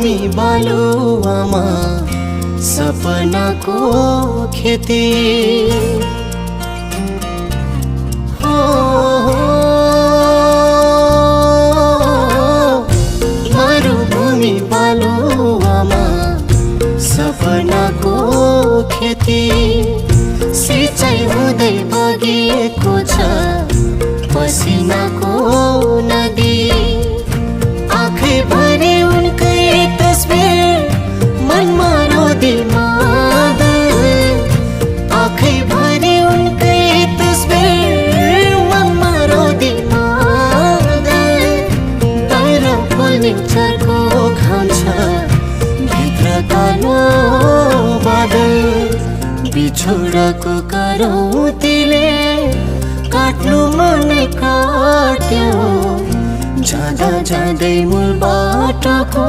मरुभूमि बालुवामा सपनाको खेती हो। मरुभूमि बालुवामा सपनाको खेती सिँचाइ हुँदै बगेको छ पसिनाको नदी। आँखै भरि उनकै तस्बिर मनमा रोदी मादल। आँखै भरि उनकै तस्बिर मनमा रोदी मादल। बाहिर पोल्ने चर्को घाम छ भित्र कालो बादल। बिछोडको करौँतीले काट्नु मनै काट्यो जाँदा जाँदै मूल बाटोको